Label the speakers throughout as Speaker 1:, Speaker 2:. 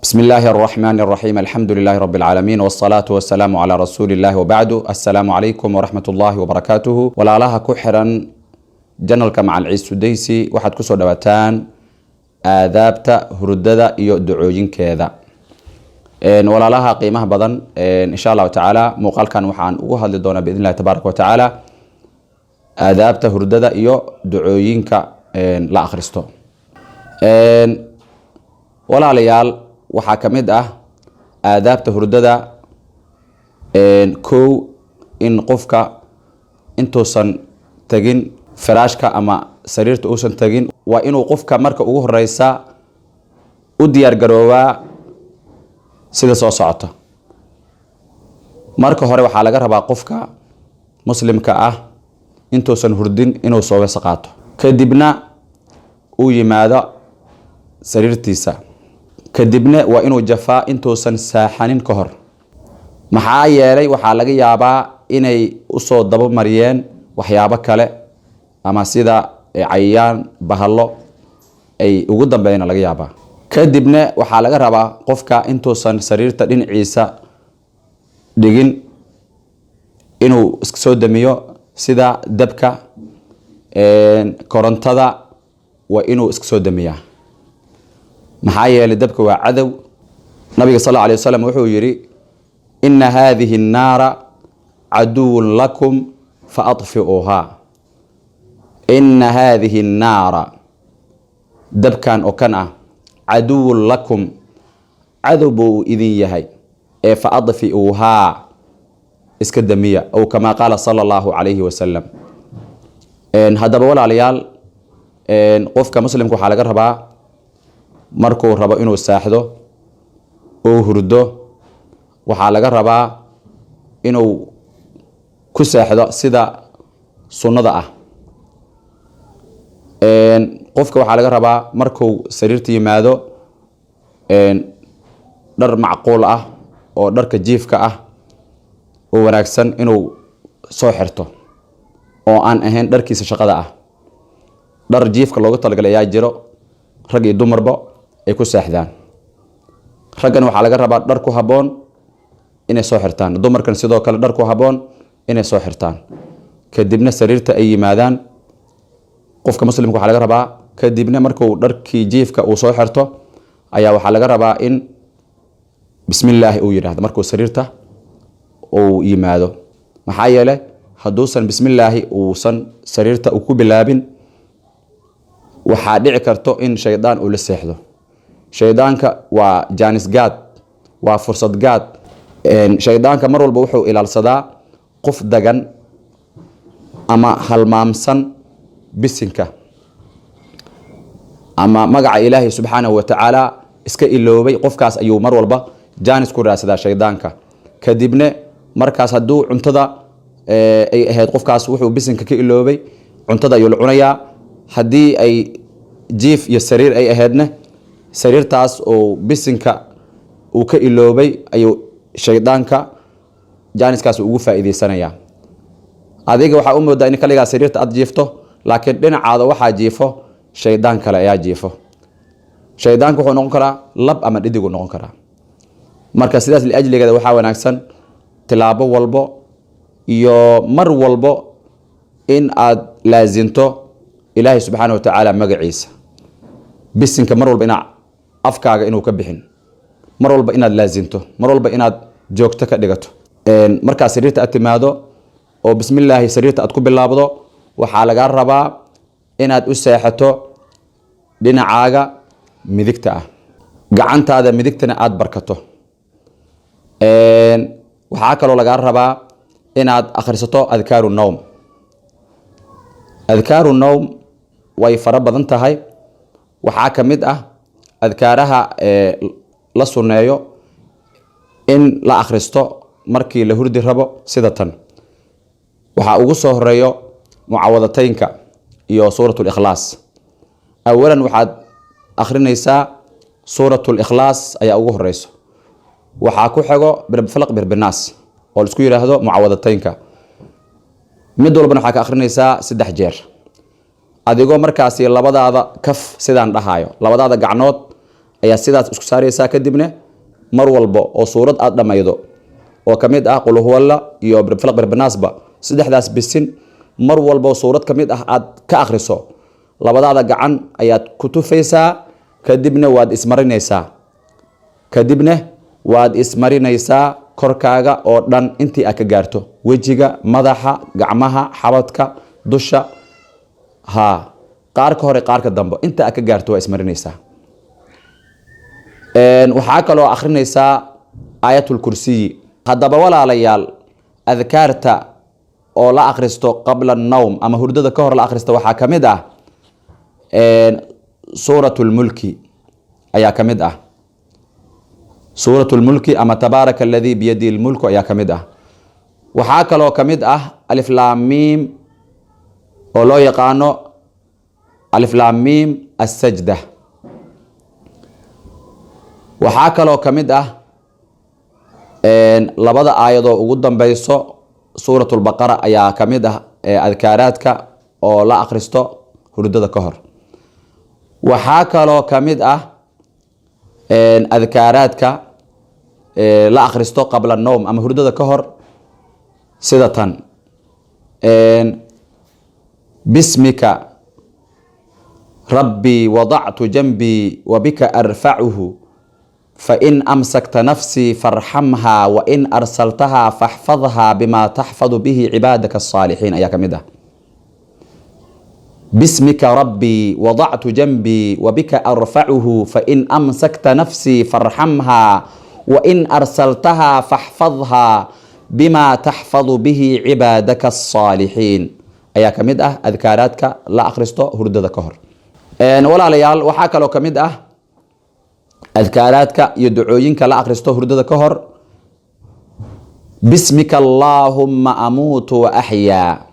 Speaker 1: بسم الله الرحمن الرحيم، الحمد لله رب العالمين، والصلاة والسلام على رسول الله، وبعد، السلام عليكم ورحمة الله وبركاته. Walaalaha ku xiran channelka Macal Ciis Sudaysi, waxaad kusoo dhawaataan aadaabta hurdada iyo ducooyinkeeda. Walaalaha qiimaha badan, insha Allahu tacaala muuqaalkan waxaan ugu hadli doonaa بإذن الله تبارك وتعالى aadaabta hurdada iyo ducooyinka la akhristo. Walaalayaal, waxaa ka mid ah aadaabta hurdada kow, in qofka intuusan tegin firaashka ama sariirta uusan tegin, waa inuu qofka marka ugu horeysa u diyaar garoobaa sida soo socota. Marka hore waxaa laga rabaa qofka muslimka ah intuusan hurdin inuu soo weyse qaato, kadibna uu yimaado sariirtiisa, kadibna waa inuu jafaa intuusan saaxanin ka hor. Maxaa yeelay, waxaa laga yaabaa inay usoo dabamariyeen waxyaabo kale ama sida cayayaan, bahallo ay ugu dambeeyna laga yaabaa. Kadibna waxaa laga rabaa qofka intuusan sariirta dhinaciisa dhigin inuu iska soo damiyo, sida dabka, korontada waa inuu iska soo damiyaa. Maxaa yeelay, dabka waa cadow. Nabiga صلى الله عليه وسلم wuxuu yidhi: "إن هذه النار عدو لكم فأطفئوها." إن هذه النار, dabkan oo kan ah, عدو لكم, cadow buu idin yahay ee فأطفئوها, iska damiya, أو كما قال صلى الله عليه وسلم. Haddaba walaalayaal, qofka muslimka waxaa laga rabaa markuu rabo inuu saaxdo oo hurdo, waxaa laga rabaa inuu ku seexdo sida sunnada ah. Qofka waxaa laga rabaa markuu sariirta yimaado dhar macquul ah oo dharka jiifka ah oo wanaagsan inuu soo xirto, oo aan ahayn dharkiisa shaqada ah. Dhar jiifka loogu talagalay ayaa jiro, rag iyo dumarba ay ku seexdaan. Raggan waxaa laga rabaa dhar ku habboon inay soo xirtaan, dumarkan sidoo kale dhar ku habboon inay soo xirtaan, kadibna sariirta ay yimaadaan. Qofka muslimka waxaa laga rabaa kadibna markuu dharkii jiifka uu soo xirto ayaa waxaa laga rabaa in bismillaahi uu yidhaahdo markuu sariirta uu yimaado. Maxaa yeele, hadduusan bismillaahi uusan sariirta uu ku bilaabin, waxaa dhici karto in shaydaan uu la seexdo. Shaydaanka waa jaanis gaad, waa fursad gaad. Shaydaanka mar walba wuxuu ilaalsadaa qof dagan ama halmaamsan bisinka ama magaca Ilaahay سبحانه وتعالى iska iloobay. Qofkaas ayuu mar walba jaanis ku raadsadaa shaydaanka. Kadibna markaas hadduu cuntada ay ahayd, qofkaas wuxuu bisinka ka iloobay, cuntada ayuu la cunayaa. Haddii ay jiif iyo sariir ay ahaydna, sariirtaas oo bisinka uu ka iloobay ayuu shaydaanka jaaniskaas ugu faa'iidaysanayaa. Adiga waxaa u moodaa in kaligaa sariirta aad jiifto, laakiin dhinacaada waxaa jiifo shaydaan kale ayaa jiifo. Shaydaanka wuxuu noqon karaa lab ama dhidigu noqon karaa. Marka sidaas liajligeeda waxaa wanaagsan tilaabo walbo iyo mar walbo in aad laasinto Ilaahay سبحانه وتعالى magaciisa, bisinka mar walba inaa afkaaga inuu ka bixin, mar walba inaad laasinto, mar walba inaad joogto ka dhigato. Markaa sariirta aad timaado oo bismillaahi sariirta aad ku bilaabdo, waxaa lagaa rabaa inaad u seexato dhinacaaga midigta ah, gacantaada midigtana aada barkato. Waxaa kaloo lagaa rabaa inaad akhrisato أذكار النوم. أذكار النوم way fara badan tahay. Waxaa ka mid ah adkaaraha la sunneeyo in la akhristo markii la hurdi rabo sida tan. Waxaa ugu soo horeeyo mucawadateynka iyo سورة الإخلاص. أولا waxaad akhrinaysaa سورة الإخلاص ayaa ugu horeyso. Waxaa ku xigo Birfalaq, Birbinaas oo laisku yidhaahdo mucawadateynka. Mid walbana waxaa ka akhrinaysaa 3 jeer, adigoo markaasi labadaada kaf sidaan dhahayo, labadaada gacnood ayaad Ayaa sidaas isku saaraysaa. Kadibna mar walba oo suurad aad dhammaydo oo ka mid ah Qul Huwalla iyo Falaq, Barbanaasba, saddexdaas bisin mar walba oo suurad ka mid ah aad ka akhriso, labadaada gacan ayaad ku tufaysaa. Kadibna waad ismarinaysaa, kadibna waad ismarinaysaa korkaaga oo dhan intii aad ka gaarto: wejiga, madaxa, gacmaha, xabadka, dusha, ha qaarka hore, qaarka dambe, inta aad ka gaarto waa ismarinaysaa. Waxaa kaloo akhrinaysaa Aayatulkursiyi. Haddaba walaalayaal, adkaarta oo la akhristo qabla annowm ama hurdada ka hor la akhristo waxaa ka mid ah Suuratulmulki ayaa ka mid ah. Suuratulmulki ama Tabaaraka aladii biyadihi lmulku ayaa ka mid ah. Waxaa kaloo ka mid ah Aliflaamiim oo loo yaqaano Aliflaamiim Assajda. Waxaa kaloo ka mid ah labada aayadoo ugu dambeyso Suuratulbaqara ayaa ka mid ah adkaaraadka oo la akhristo hurdada ka hor. Waxaa kaloo ka mid ah adkaaraadka la akhristo qabla nowm ama hurdada ka hor sida tan: Bismika rabbii wadactu janbii wabika arfacuhu, fain amsakta nafsii farxamhaa, wain arsaltahaa faxfadhaa bima taxfadu bihi cibaadaka asaalixiin ayaa ka mid ah. Bismika rabbii wadactu janbii wabika arfacuhu, fain amsakta nafsii farxamhaa, wain arsaltahaa faxfadhaa bima taxfadu bihi cibaadaka asaalixiin ayaa ka mid ah adkaaraadka la akhristo hurdada ka hor. Walaalayaal, waxaa kaloo ka mid ah adkaaraadka iyo ducooyinka la akhristo hurdada ka hor Bismika allaahumma amuutu wa axyaa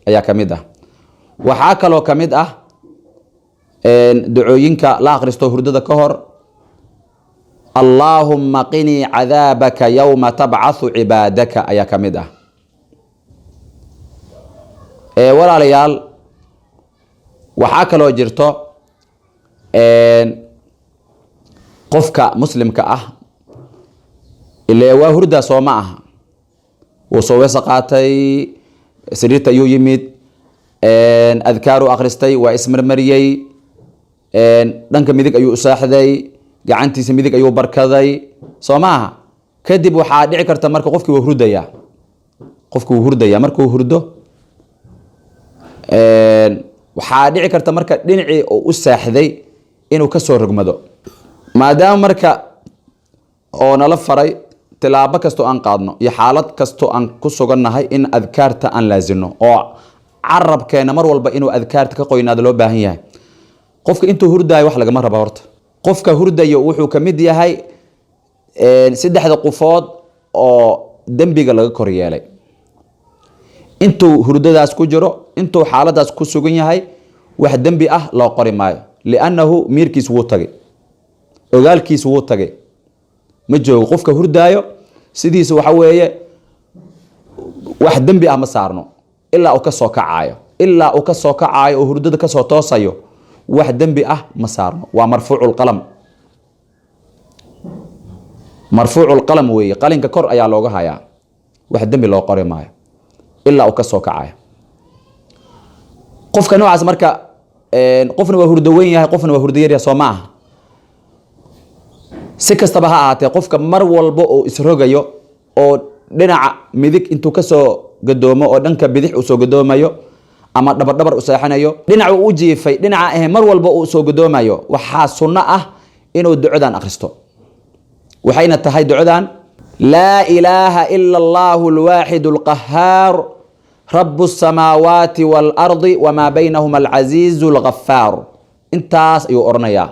Speaker 1: ayaa ka mid ah. Waxaa kaloo ka mid ah ducooyinka la akhristo hurdada ka hor Allaahumma qinii cadaabaka yowma tabcathu cibaadaka ayaa ka mid ah. Walaalayaal, waxaa kaloo jirto qofka muslimka ah ile waa hurdaa, soo ma aha? Wuu soo weesa qaatay, sariirta ayuu yimid, adkaaru akhristay, waa ismarmariyey, dhanka midig ayuu u saaxday, gacantiisa midig ayuu barkaday, soo ma aha? Kadib waxaa dhici karta marka qofkii waa hurdaya, qofki wuu hurdaya. Markuu hurdo waxaa dhici karta marka dhinacii uu u saaxday inuu kasoo rogmado. Maadaama marka oo nala faray tilaabo kastoo aan qaadno iyo xaalad kastoo aan ku sugannahay in adkaarta aan laasino oo carabkeena mar walba inuu adkaarta ka qoynaado loo baahan yahay, qofka intuu hurdaayo wax lagama raba. Horta qofka hurdayo wuxuu ka mid yahay saddexda qofood oo dembiga laga kor yeelay. Intuu hurdadaas ku jiro, intuu xaaladaas ku sugan yahay, wax dembi ah loo qori maayo, liannahu miirkiis wuu tagay, ogaalkiis wuu tagay, ma joogo. Qofka hurdaayo sidiisa waxa weeye wax dembi ah ma saarno ilaa uu ka soo kacaayo. Ilaa uu ka soo kacaayo oo hurdada kasoo toosayo, wax dembi ah ma saarno. Waa marfuuculqalam, marfuuculqalam weeye, qalinka kor ayaa looga hayaa. Wax dembi loo qori maayo ilaa uu ka soo kacayo qofka noocaas. Marka qofna waa hurdo weyn yahay, qofna waa hurdo yar yahay, soo ma aha? Si kastaba ha ahaatee, qofka mar walba oo isrogayo oo dhinaca midig intuu kasoo gadoomo oo dhanka bidix uu soo gadoomayo ama dhabardhabar u seexanayo, dhinaca uu u jiifay dhinaca ahe mar walba uu soo gadoomayo, waxaa sunno ah inuu ducadan akhristo. Waxayna tahay ducadan: Laa ilaaha ila allahu alwaaxid alqahaar, rabu الsamaawaati waalardi wamaa baynahuma, alcasiizu alghafaar. Intaas ayuu odhanayaa.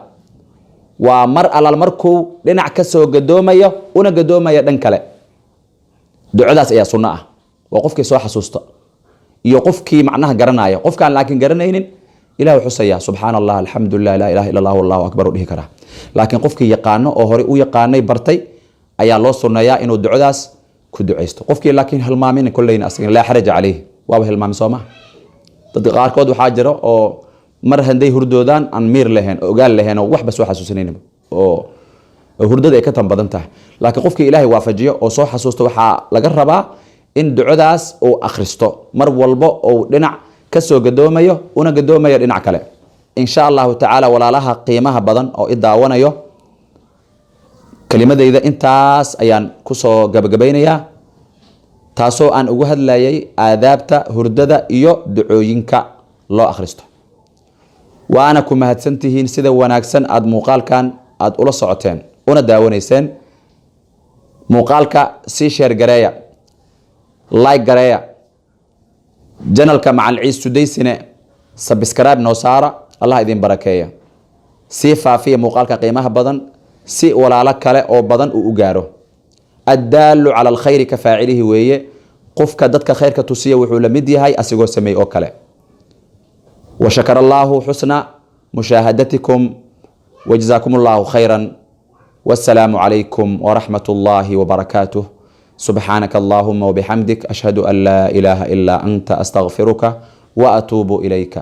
Speaker 1: Waa mar alaal markuu dhinac ka soo gadoomayo una gadoomaya dhan kale. Ducadaas ayaa sunno ah. Waa qofkii soo xasuusta iyo qofkii macnaha garanaya. Qofkaan laakiin garanaynin, Ilah xusaya: Subxaana Allah, alxamdulilah, laa ilaha illa Allah, wallahu akbar, u dhihi karaa. Laakiin qofkii yaqaano oo horey u yaqaanay, bartay, ayaa loo sunneeyaa inuu ducadaas ku ducaysto. Qofkii laakiin hilmaamin, kolleyna asagana laa xaraja calayh, waaba hilmaamin, soo maha? Dadka qaarkood waxaa jira oo mar hadday hurdoodaan aan miir lahayn oo ogaal lahayn oo waxba soo xasuusanayninba. Oo hurdada ay ka tan badan tahay. Laakiin qofkii Ilaahay waafajiyo oo soo xasuusto, waxaa laga rabaa in ducadaas uu akhristo mar walbo uu dhinac ka soo gadoomayo una gadoomayo dhinac kale, insha Allahu tacaala. Walaalaha qiimaha badan oo i daawanayo, kelimadayda intaas ayaan kusoo gabagabaynayaa, taasoo aan ugu hadlayay aadaabta hurdada iyo ducooyinka loo akhristo. Waana ku mahadsantihiin sida wanaagsan aada muuqaalkan aada ula socoteen una daawanayseen. Muuqaalka sii share gareeya, like gareeya, channelka Macalin Ciis Sudaysine subscribe noo saara. Allah idin barakeeya. Sii faafiya muuqaalka qiimaha badan si walaalo kale oo badan uu u gaaro. الدال على الخير كفاعله weeye. Qofka dadka khayrka tusiya wuxuu la mid yahay asigoo sameey oo kale. وشكر الله حسن مشاهدتكم وجزاكم الله خيرا، والسلام عليكم ورحمة الله وبركاته. سبحانك اللهم وبحمدك، أشهد أن لا إله إلا أنت، أستغفرك وأتوب إليك.